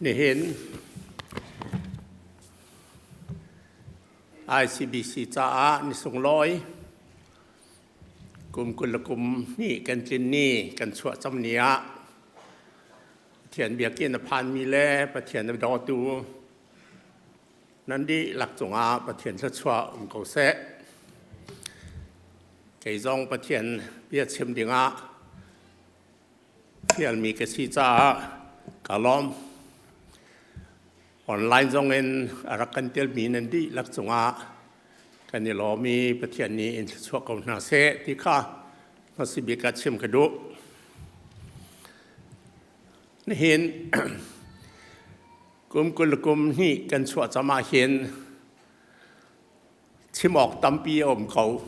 Nihin ICBC caah ni sunglawi kum 20 le kum hnih kan tlin ni kan chuah cam ni ah Pathian biakinn a phanmi le Pathian a dawtu nan dihlak cungah Pathian thluachuah um ko seh. Kei zong Pathian bia chim dingah Fialmi ka si caah ka lawm. Online zong in a rak kan telmi nan dihlak cungah kan i lawm i Pathian nih in thluachuah ko hna seh ti kha hmasabik ah chim ka duh. Nihin kum 20 le kum hnih kan chuah cam ah hin chim awk tampi a um ko.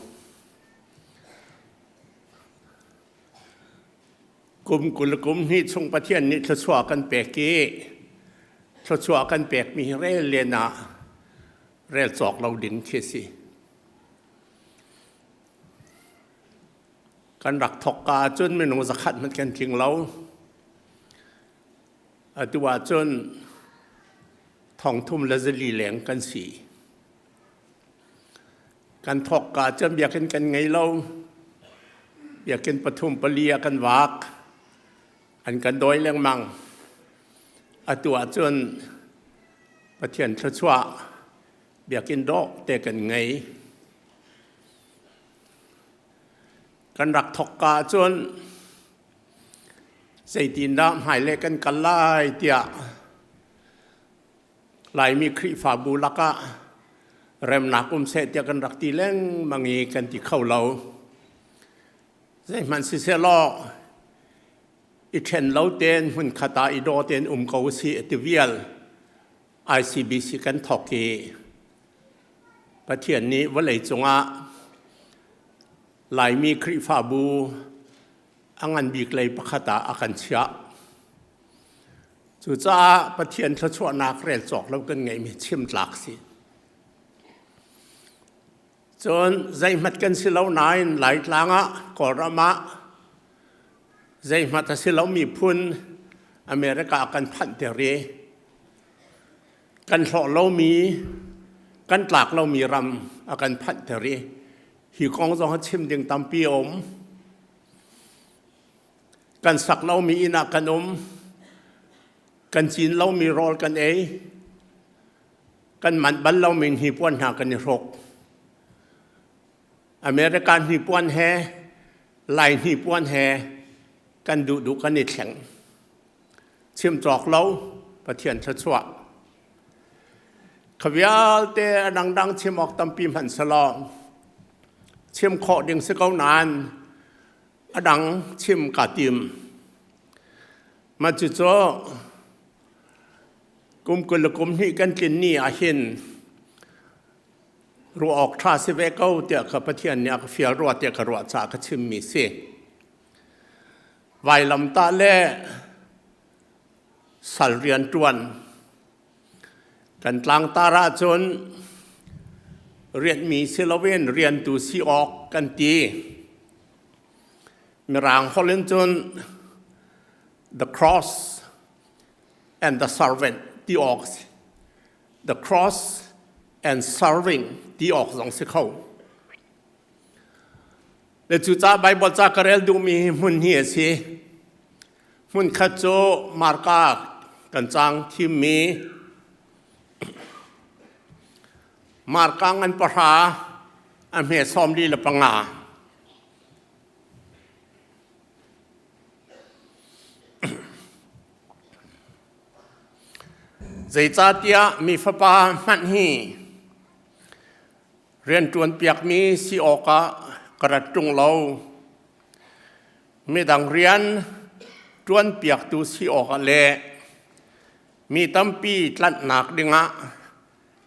Kum 20 le kum hnih chung Pathian nih thluachuah kan pek i thluachuah kan pekmi hi rel len ah rel cawk lo ding khi a si. Kan rak thok ka ahcun minung zakhat hmanh kan tling lo. Atu ahcun thongthum le zali leng kan si. Kan thawk ka cun biakinn kan ngei lo. Biakinn pathum pali ah kan vak. An kan dawi lengmang. Atu ahcun Pathian thluachuah biakinn dawh te kan ngei. Kan rak thawk ka ahcun zeitindah hmailei kan kal lai tiah Laimi Khrihfabu lakah remnak um seh tiah kan rak ti lengmang i kan ti kho lo. Zeihmanh sisehlaw i ṭhen lo tein hmunkhat ah i daw tein um ko usih ti vial ICBC kan thawk i Pathian nih vawlei cungah Laimi Khrihfabu a ngan bik lei pakhat ah a kan chiah. Cucaah Pathian thluachuahnak rel cawk lo kan ngeihmi chim tlak si. Cun zeihmat kan si lo nain Laitlang ah Kawlram ah zeihmat a si lomi phun America kan phanh ter i kan hlawh lomi kan tlak lomi ram a kan phanh ter i hi kong zong a chim ding tampi a um. Kan sak lomi inn ah kan um. Kan cin lomi rawl kan ei. Kan manh bal lomi hnipuan hna kan i hruk. America hnipuan he Lai hnipuan he kan duhduh kan i thleng. Chim cawk lo Pathian thluachuah. Kha vialte a dangdang chim awk tampi hmanh selaw chim khawh ding si ko nain A dang chim kaa tim. Mah cucu kum 20 le kum hnih kan tlin ni ah hin ruah awk ṭha si ve ko tiah ka Pathian nih a ka fial rua tiah ka ruah caah ka chimmi si. Vailamtah le sal rian ṭuan kan tlangtar ahcun rianhmi si loin riantu si awk kan ti. Mirang holh in cun the cross and the servant ti awk si. The cross and serving ti awk zong si kho. Le cucaah Baibal ca ka rel duhmi hmun hi a si. Hmun khat cu Marka kan cang thimmi Marka ngan pahra a hme 45. Zeicahtiah mi fapa hmanh hi rianṭuan piakmi si awkah ka rat ṭung lo. Midang rian ṭuan piaktu si awkah le mi tampi tlanhnak dingah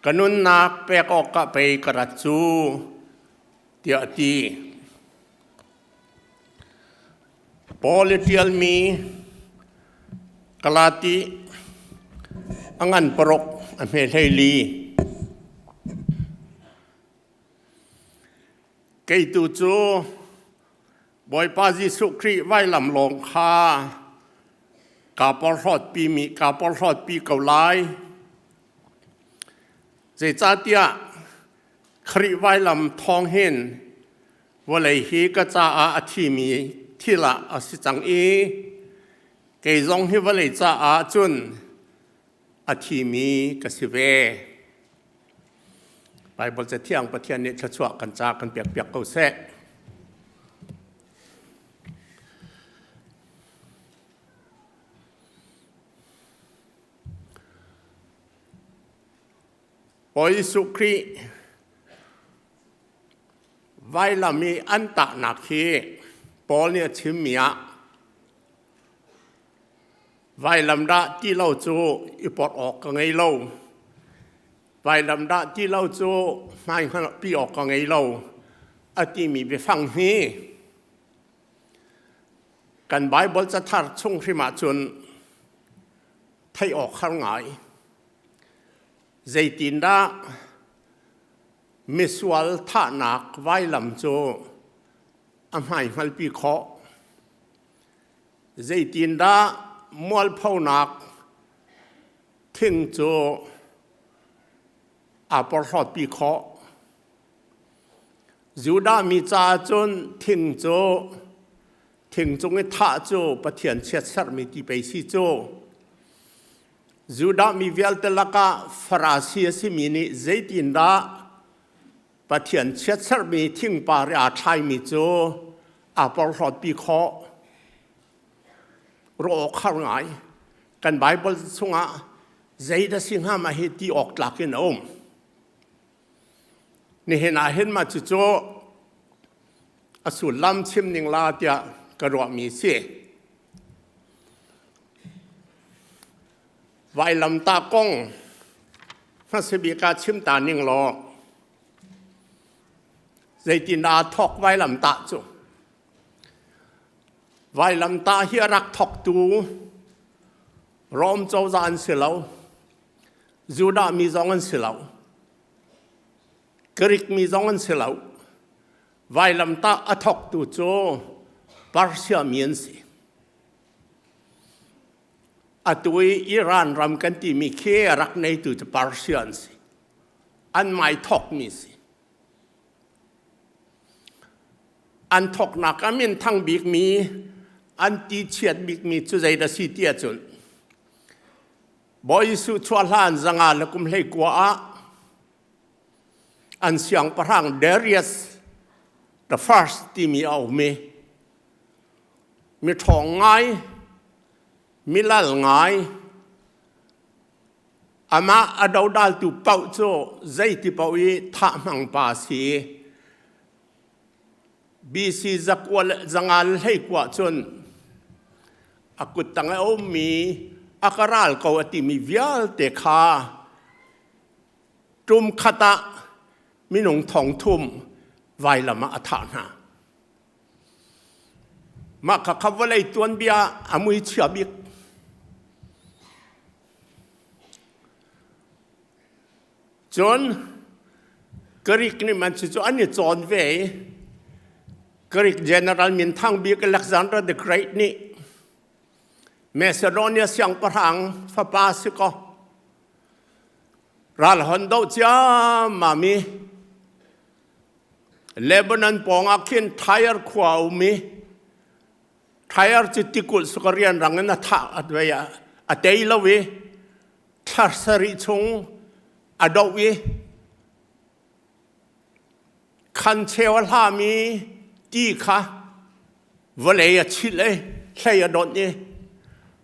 ka nunnak pek awkah pei ka rat cu, tiah a ti. Paul i ṭialmi Galati a ngan paruk a hme 14. Kei tu cu Bawipa Jesuh Khrih vailam lawng kha Kaa porhlawtpi mi kaa porhlawtpi ko lai. Zeicahtiah Khrih vailam thawng hin vawlei hi ka caah a thimi thil ah a si cang i kei zong hi vawlei caah cun a thimi ka si ve. Baibal Cathiang Pathian nih thluachuah kan ca kan pekpiak ko seh. Bawi Jesuh Khrih vailam i an tahnak hi Paul nih a chimmi ah vailam dah ti lo cu i porh awk ka ngei lo. Vailam dah ti lo cu hmaihngalhpi awk ka ngei lo a timi biafang hi kan Baibal cathar chung hrim ahcun theih awk har ngai. Zeitindah misual thahnak vailam cu a hmaihngalpi khawh? Zeitindah mualphonak thing cu aa porhlawtpi khawh? Judah mi caah cun thing cu thing cung i thah cu Pathian chiatserhmi ti pei si cu. Judah mi vialte lakah Farasi a simi nih zeitindah Pathian chiatserhmi thingpar i aa thlaimi cu aa porhlawtpi khawh? Ruah awk har ngai. Kan Baibal chungah zeidah si hnga mah hi ti awk tlak in a um. Nihin ah hin mah cucu a sullam chim ning la tiah ka ruahmi si. Vailamtah kong hmasabik ah chim ta ning law zeitindah aa thawk vailamtah cu? Vailamtah hi a rak thawktu Rom cozah an si lo. Judah mi zong an si lo. Greek mi zong an si lo. Vailamtah a thawktu cu Persia mi an si. Atu i Iran ram kan timi khi a rak neitu cu Persia an si. An mai thawkmi si. An thawknak a min thang bikmi, an ti chiat bikmi cu zeidah si ti ahcun Bawi Jesuh chuah hlan zanga le kum 19 ah an siangpahrang Darius the First timi a um i mi ṭhawng ngai, mi lal ngai, amah a dodaltu paoh cu zeiti paoh i thah hmang pa si. BC zakua le zanga le 19 cun a kuttang a ummi a ka ral ko a timi vialte kha tum khat ah minung thong thum vailam ah a thah hna. Mah kha kha vawlei tuanbia a mui chia bik. Cun Greek nih man cu an i cawn ve i Greek general minthang bik Alexander the Great nih Macedonia siangpahrang fapa si kaw ral hon doh ciammam i Lebanon pawng ah khin Tyre khua a um i Tyre cu tikulh suk a rianrang in a thah a tei lo i thla sarih chung a doh i khan cheu a hlami ti kha vawlei a chilh i hlei a donh i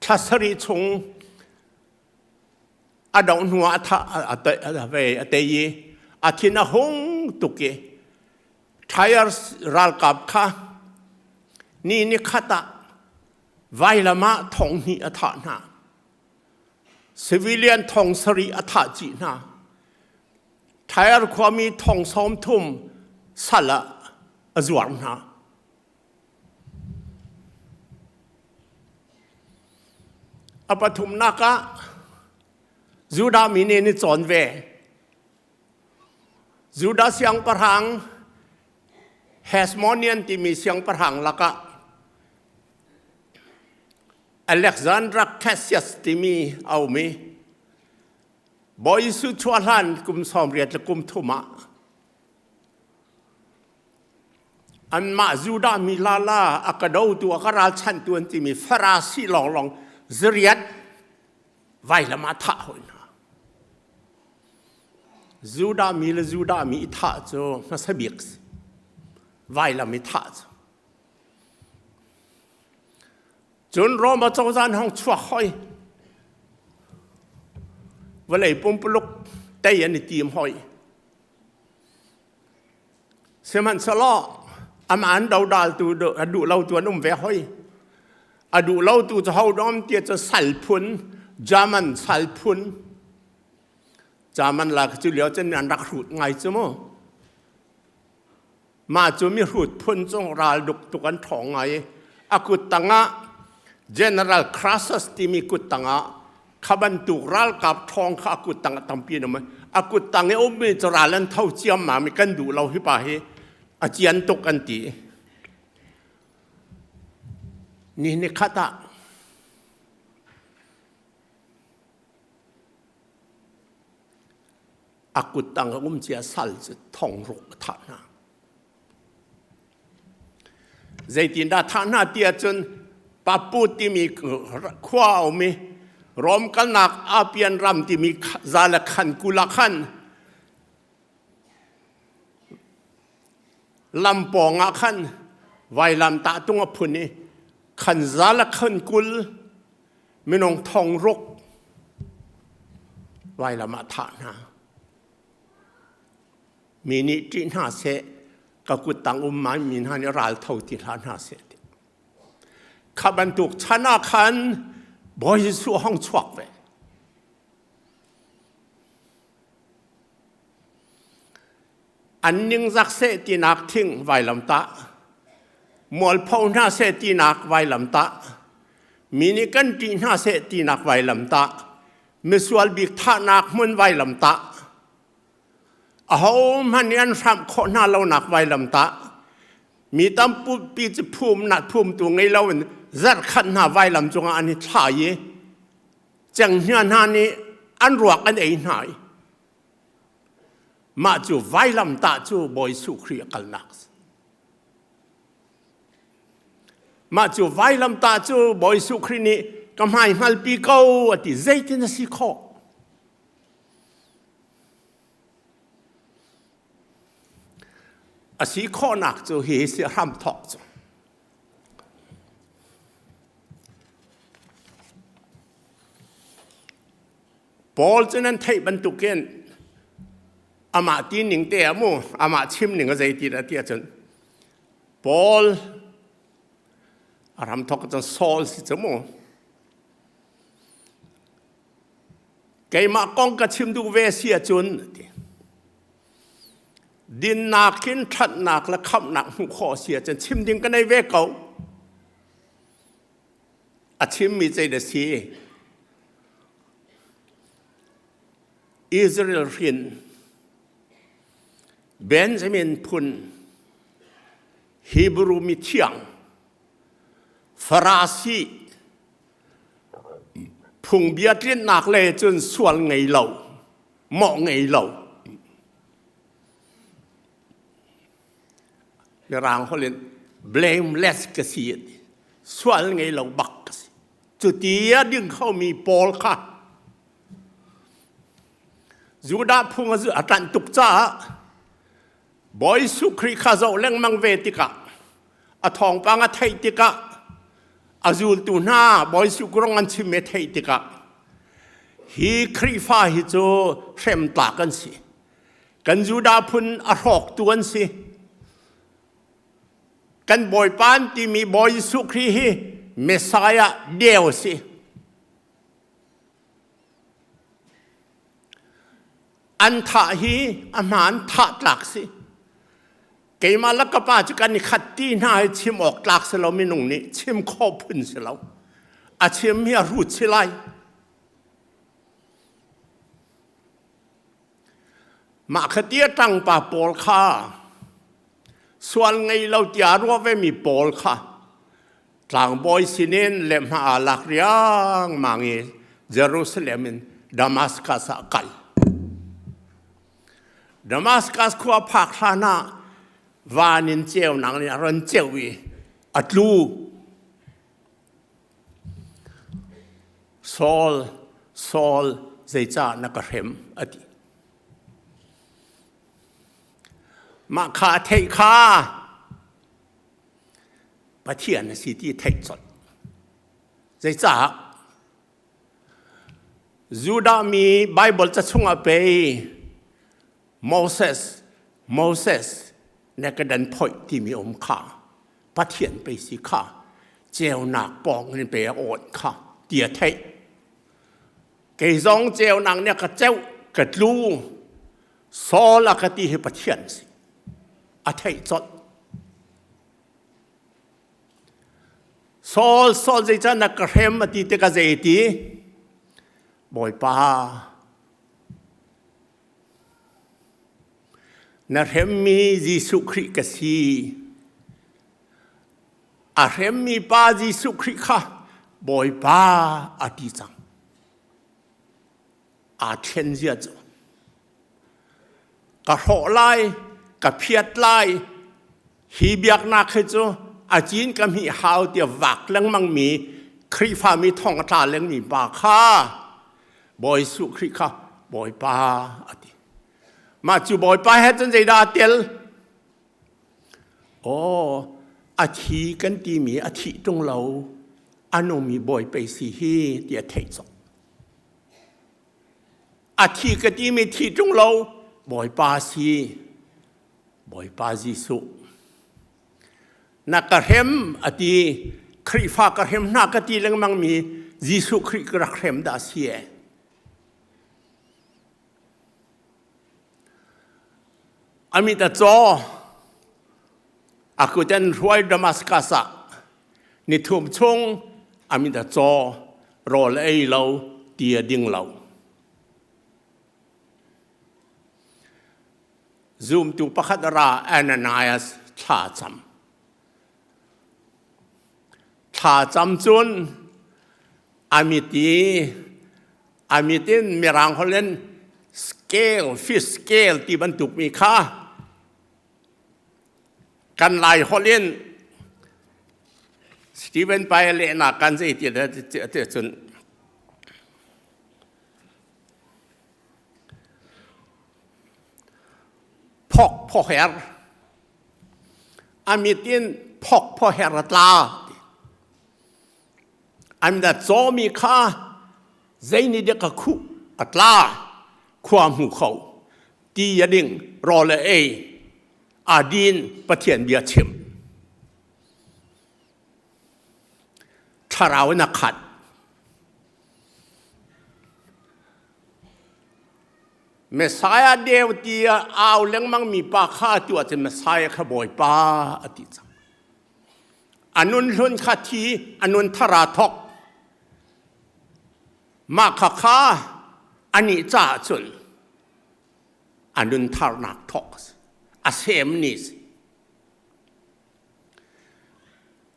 thla sarih chung a doh hnu ah a tei i a thin a hung tuk i Tyre ralkap kha ni ni khat ah vailam ah thong hnih a thah hna. Civilian thong sarih a thah chih hna. Tyre khuami thong 30 sal ah a zuar hna. A pathumnak ah Judah mi nih an i cawn ve. Judah siangpahrang Hasmonean timi siangpahrang lakah Alexandra Cassius timi a um i Bawi Jesuh chuah hlan kum 80 le kum thum ah anmah Judah mi lala a ka dotu a ka ralchanhtu an timi Farasi lawnglawng zariat vailam ah thah hoi hna. Judah mi le Judah mi i thah cu hmasa bik si. Vailam i thah cu. Cun Roma cozah an hong chuak hoi. Vawlei pumpuluk tei an i tim hoi. Sihmanhsehlaw amah an dodaltu a duh lotu an um ve hoi. A duh lotu cu ho dom ti cu sal phun, German sal phun. German la cu lio cun an rak hrut ngai cu mu. Mah cu mihrut phun cung ralduk tuk an ṭhawng ngai i a kut tangah General Crassus timi kut tangah kha bantuk ralkap ṭhawng kha a kut tangah tampi an um i a kut tang i ummi cu ral an tho ciammam i kan duh lo hi pa hi a cian tuk an ti. Ni ni khat ah A kuttang a um cia sal cu thong ruk a thah hna. Zeitindah thah hna ti ahcun Papu timi khua a um i Rom kalnak Apian ram timi za le khan kul ah khan lam pawng ah khan vailam tahtung a phun i khan za le khan kul minung thong ruk vailam ah thah hna. Mi nih ṭih hna seh, ka kuttang um mi hna nih ral tho ti hlah hna seh ti. Kha bantuk chan ah khan Bawi Jesuh hong chuak ve. An ningzak seh tinak thing vailamtah, mualpho hna seh tinak vailamtah, mi nih kan ṭih hna seh tinak vailamtah, misual bik thahnak hmun vailamtah, ahohmanh nih an hramh khawh hna lonak vailamtah, mi tampi cu phumnak phumtu ngei loin zarhkhat hna vailam cungah an i thla i cenghngia hna nih an ruak an ei hna i Mah cu vailamtah cu Bawi Jesuh Khrih a kalnak a si. Mah cu vailamtah cu Bawi Jesuh Khrih nih ka hmai hngalpi ko a ti. Zeitin a si khawh? A si khawhnak cu hi si hramthawk cu. Paul cu nan theih bantukin amah ti ning te ah mu amah chim ning a zei ti dah ti ahcun Paul a ram thok cun Saul si cu mu keimah kong ka chim duh ve si ahcun ti dinnak in ṭhatnak le khamhnak hmuh khawh si ahcun chim ding ka nei ve ko A chimmi zei si? Israel hrin Benjamin phun Hebrew mithiang Farasi phungbia tlinnak le cun sual ngei lo mawh ngei lo Mirang holh in blameless ka si sual ngei lo bak ka si. Cu ti a ding khomi Paul kha Judah phung a ṭanh tuk caah Bawi Jesuh Khrih kha zoh lengmang ve tikah a thawngpang a theih tikah a zultu hna Bawi Jesuh rong an chim i theih tikah hi Khrihfa hi cu hrem tlak an si. Kan Judah phun a hrawktu an si. Kan Bawipa an timi Bawi Jesuh Khrih hi Messiah deu a si. An thah hi a hmaan thah tlak si. Keimah le ka pa cu kan i khat ti hna hi chim awk tlak si lo minung nih chim khawh phun si lo. A chim hi a hrut si lai. Mah kha ti a ṭangpa pawl kha sual ngei lo tiah a ruah vemi pawl kha Tlangbawi sinin lehhmah aa lak riangmang i Jerusalem in Damascus ah kal. Damascus khua phak hlan ah van in ceunak nih a ron ceuh i a tlu. Saul, Saul, zeicah na ka hrem? a ti. Mah kha a theih kha Pathian a si ti theih colh. Zeicah? Judah mi Bible ca chungah pei Moses, Moses na ka dan phoih timi um kha Pathian pei si kha ceunak pawng in pe a awt kha ti a theih. Kei zong ceunak nih ka ceuh ka tlu Saul a ka ti hi Pathian si. A theih colh. Saul, Saul zeicah na ka hrem a ti tikah zei ti? Bawipa, na hremmi Jesuh Khrih ka si. A hremmi pa Jesuh Khrih kha Bawipa a ti cang. Aa thlen zia cu. Ka hrawh lai, ka phiat lai, hi biaknak hi cu a cin ka hmih hau tiah vak lengmang mi Khrihfa mi thong a tla lengmi pa kha Bawi Jesuh Khrih kha Bawipa a ti. Mah cu Bawipa he cun zeidah a tel? Aw, a thi kan timi a thih ṭung lo, a nungmi Bawi pei si hi ti a theih cawk. A thi ka timi thi ṭung lo, Bawipa si, Bawipa Jesuh. Na ka hrem a ti, Khrihfa ka hrem hna ka ti lengmang mi Jesuh Khrih ka rak hrem dah si e. A mit a caw, a kut an hruai Damascus ah nithum chung a mit a caw, rawl ei lo, ti a ding lo. Zumtu pakhat ra Ananias thla cam. Thla cam cun a mit i a mit in mirang holh in scale fish scale ti bantuk mi kha kan lai holh in Stephen Pai lehnak kan zei ti ti cun phok phoher a mit in phok phoher a tla An da cawmi kha zei nih dek ka khuh a tla khua hmu kho ti a ding rawl a ei a din Pathian bia chim thlarau in a khat Messiah deu ti a au lengmang mi pa kha atu ahcun Messiah kha Bawipa a ti cang A nun hlun kha thi, a nun thar aa thawk. Mah khakha anih caah cun a nun tharnak thawk a si. A sem ni si.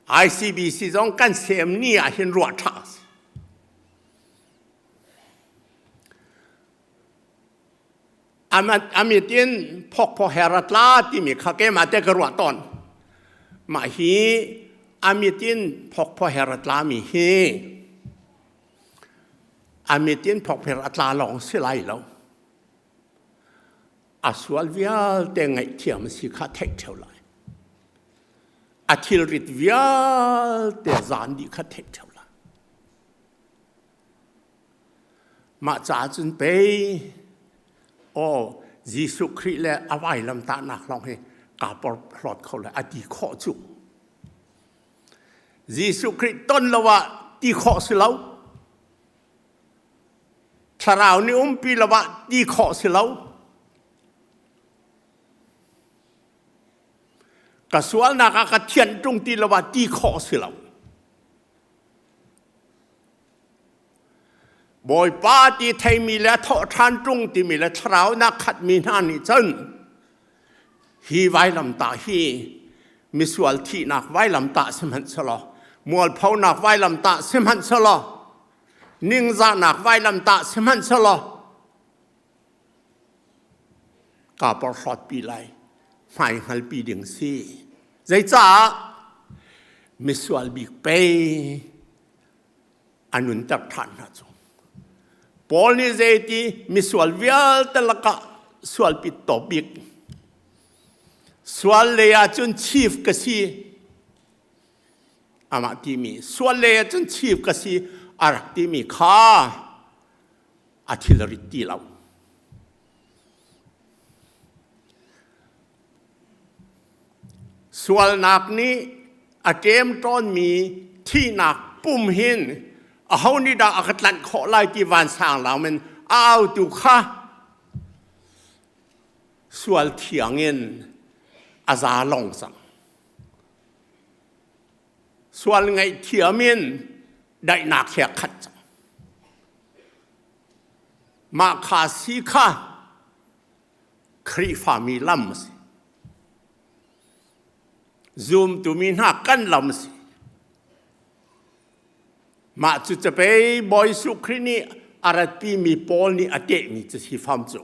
ICBC zong kan sem ni ah hin ruah ṭha a si. Amit in phokphaw her a tla timi kha keimah te ka ruah tawn. Mah hi amit in phokphaw her a tlami hi amit in phokpher a tla lawng si lai lo. A sual vialte ngaihthiam a si kha theih ṭheo lai. A thilrit vialte zan dih kha theih ṭheo lai. Mah caah cun pei aw Jesuh Khrih le a vailamtahnak lawng hi kaa porhlawt kho le a ti khawh cu. Jesuh Khrih ton lo ah ti khawh si lo. Thlarau nih umpi lo ah ti khawh si lo. Ka sualnak ah ka thianh ṭung ti lo ah ti khawh si lo. Bawipa ti theimi le thawhṭhan ṭung timi le thlarau nak khatmi hna nih cun hi vailamtah hi misual thihnak vailamtah sihmanhsehlaw Mualphonak vailamtah sihmanhsehlaw, ningzahnak vailamtah sihmanhsehlaw, kaa porhlawtpi lai, hmaihngalpi ding si. Zeicah misual bik pei a nunter ṭhan hna cu. Paul nih zeiti misual vialte lakah sualpi tawbik sual lei ah cun chief ka si amah timi sual lei ah cun chief ka si a rak timi kha a thilrit ti lo. Sualnak nih a ṭemṭawnmi thihnak pum hin aho nih dah a ka tlanh khawh lai ti vansang lam in a autu kha sual thiang in a za long cang. Sual ngaihthiam in daihnak he a khat cang. Mah kha si kha Khrihfami lam a si. Zumtumi hna kan lam a si. Mah cu capei Bawi Jesuh Khrih nih a ratpimi Paul nih a tehmi cu si fam cu.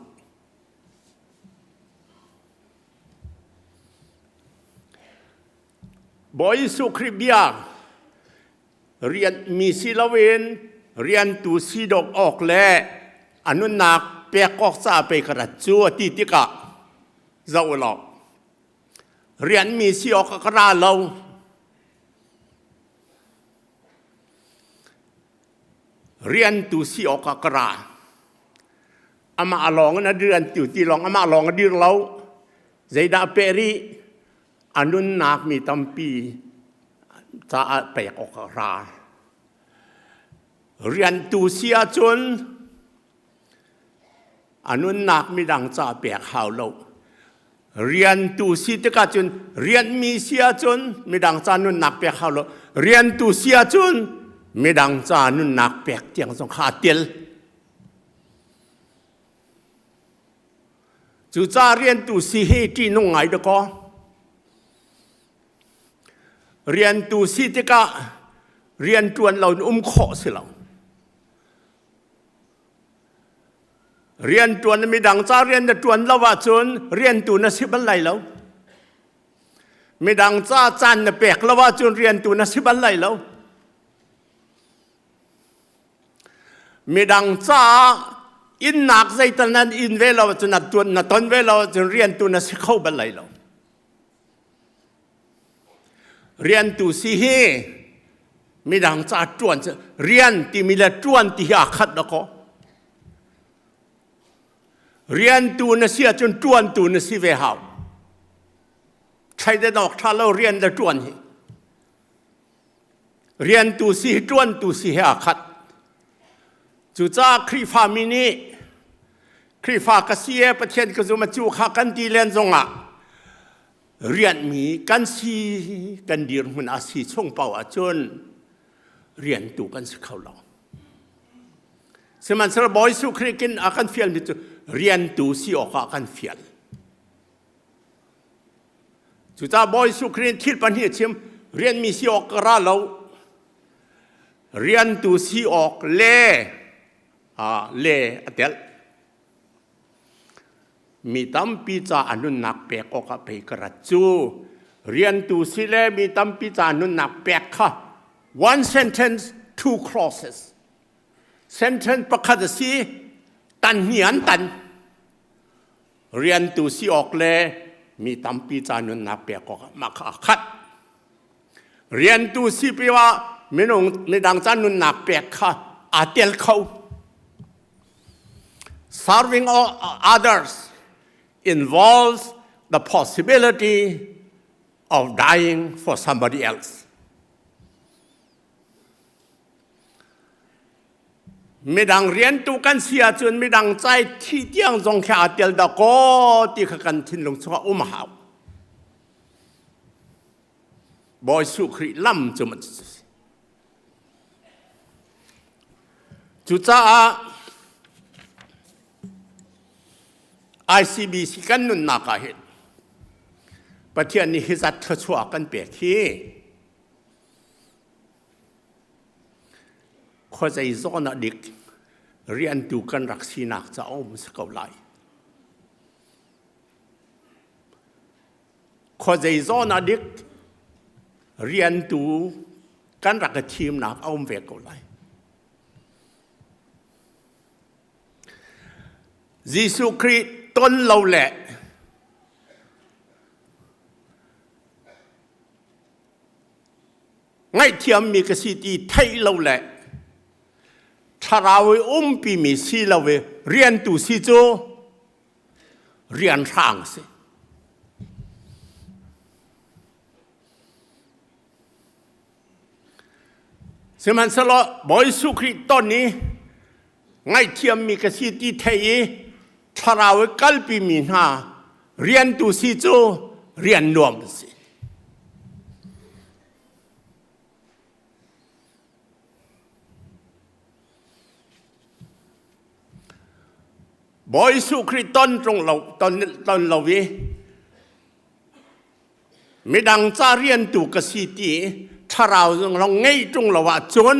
Bawi Jesuh Khrih bia rian mi si loin riantu si dawk awk le a nunnak pek awk ca pei ka rat cu a ti tikah zoh law rian mi si awk ka ra lo riantu si awk ah ka ra amah lawng in a rian tu ti lawng amah lawng a dir lo zeidah peh rih a nunnak mi tampi caah pek awk a ra. Riantu si ahcun a nunnak midang ca pek hau lo. Riantu si tikah cun rianmi si ahcun midang ca nunnak pek hau lo. Riantu si ahcun midang ca nunnak pek tiang zong kha a tel. Cucaah riantu si hi ṭihnung ngai dakaw. Riantu si tikah rianṭuan lo in um khawh si lo. Rianṭuan midang ca rian na ṭuan lo ahcun riantu na si bal lai lo. Midang ca caan na pek lo ahcun riantu na si bal lai lo. Midang caah innak zeital nan in ve lo ahcun na tuan na ton ve lo ahcun riantu na si kho bal lai lo. Riantu si hi midang ca ṭuan cu rian timi le ṭuan ti hi aa khat dakaw. Riantu na si ahcun ṭuantu na si ve hau. Thleidan awk ṭha lo rian le ṭuan hi. Riantu si hi ṭuantu si he aa khat. Cucaah Khrihfami nih Khrihfa ka si e Pathian ka zum a cu kha kan ti len zongah rianmi kan si kan dirhmun a si chung paoh ahcun riantu kan si kho lo. Sihmanhsehlaw Bawi Jesuh Khrih kin a kan fialmi cu riantu si awkah a kan fial. Cucaah Bawi Jesuh Khrih thil pahnih a chim rianmi si awk ka ra lo riantu si awk le le a telh mi tampi ca a nunnak pek awkah pei ka rat cu riantu si le mi tampi ca nunnak pek kha one sentence two clauses sentence pakhat a si tan hnih an tan Riantu si awk le mi tampi ca nunnak pek awk mah kha a khat. Riantu si piah minung midang ca nunnak pek kha aa tel kho. Serving others involves the possibility of dying for somebody else. Midang riantu kan si ahcun midang cai thi tiang zong khi aa tel dakaw ti kha kan thinlung chungah um a hau. Bawi Jesuh Khrih lam cu man si. Cucaah ICBC kan nunnak ah hin Pathian nih hi zat thluachuah kan pek hi. Khuazei zawn ah dik riantu kan rak sinak ca um si ko lai. Khuazei zawn ah dik riantu kan rak i thimnak a um ve ko lai. Jesuh Khrih ton lo le ngaihthiammi ka si ti theih lo le thlarau i umpimi si lo i riantu si cu rian hrang a si. Sihmanhsehlaw Bawi Jesuh Khrih ton i ngaihthiammi ka si ti thei i thlarau i kalpimi hna riantu si cu rian nuam a si. Bawi Jesuh Khrih ton ṭung lo ton, ton lo i midang ca riantu ka si ti thlarau zong ngei ṭung lo ahcun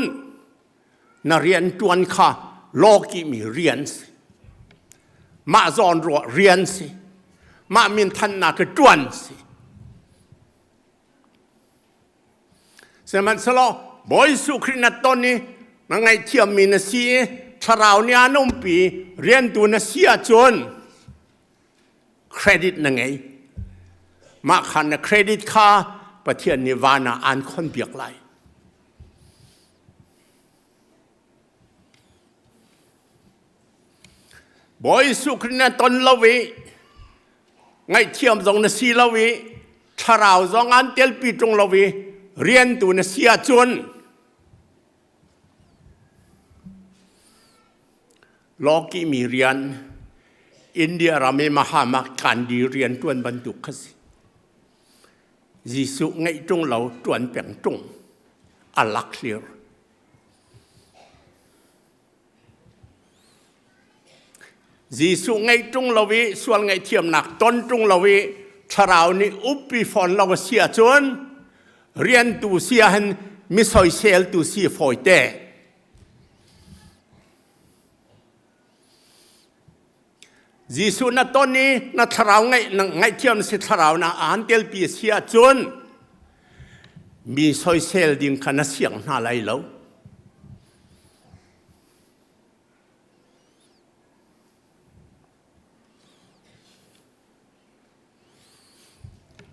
na rian ṭuan kha lawkihmi rian si. Mah zawn ruah rian si. Mah minthannak i ṭuan si. Sihmanhsehlaw Bawi Jesuh Khrih na ton i na ngaihthiammi na si i thlarau nih aan umpi riantu na si ahcun credit na ngei. Mah kha na credit kha Pathian nih van ah aan khonpiak lai. Bawi Jesuh Khrih na ton lo i ngaihthiam zong na si lo i thlarau zong aan telpi ṭung lo i riantu na si ahcun lawkihmi rian India ram i Mahatma Gandhi rian ṭuan bantuk kha si. Jesuh ngeih ṭung lo ṭuan peng ṭung a lak hlir. Jesuh ngeih ṭung lo i sual ngaihthiamnak ton ṭung lo i thlarau nih uppi fawn lo a si ahcun riantu si ahhin mi soiseltu si fawite. Jesuh na ton i na thlarau ngaihthiam si thlarau na aan telpi a si ahcun mi soisel ding kha na siang hna lai lo.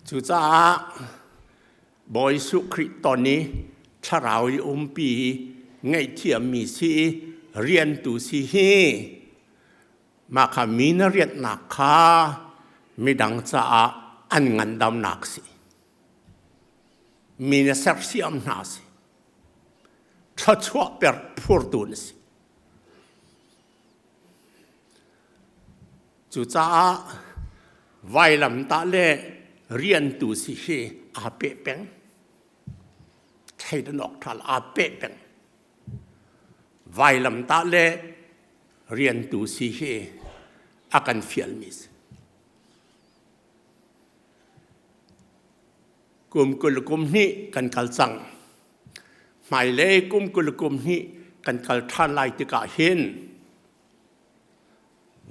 Cucaah Bawi Jesuh Khrih ton i thlarau i umpi i ngaihthiammi si i riantu si hi mah kha mi na rianhnak kha midang caah an ngandamnak si. Mi na sersiam hna si. Thluachuah per phurtu na si. Cucaah vailamtah le riantu si hi aa peh peng. Thleidan awk ṭha aa peh peng. Vailamtah le riantu si hi a kan fialmi si. Kum 20 kum hnih kan kal cang. Hmailei kum 20 kum hnih kan kal ṭhan lai tikah hin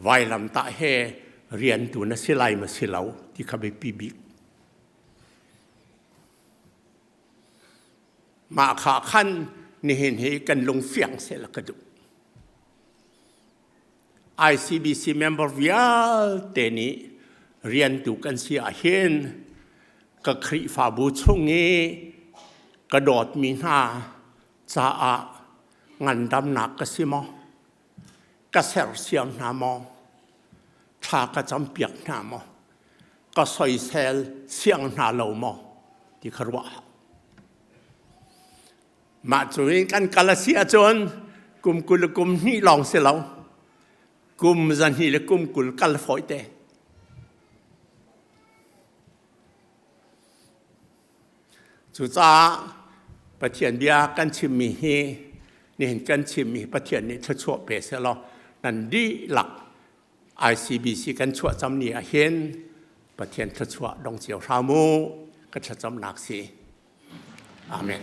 vailamtah he riantu na si lai ma si lo ti kha biapi bik. Mah kha khan nihin hi kan lung fiang seh la ka duh. ICBC member vialte nih riantu kan si ahhin ka Khrihfabu chung i ka dawtmi hna caah ngandamnak ka si maw? Ka sersiam hna maw? Thla ka campiak hna maw? Ka soisel siang hna lo maw? Ti kha ruah. Mah cu in kan kal a si ahcun kum 20 le kum hnih lawng si lo, kum 200 le kum 20 kal fawi te. Cucaah Pathian bia kan chimmi hi nihin kan chimmi Pathian nih thluachuah pe sehlaw nan dihlak ICBC kan chuah cam ni ah hin Pathian thluachuah dong cio hram u ka thlacamnak si. Amen.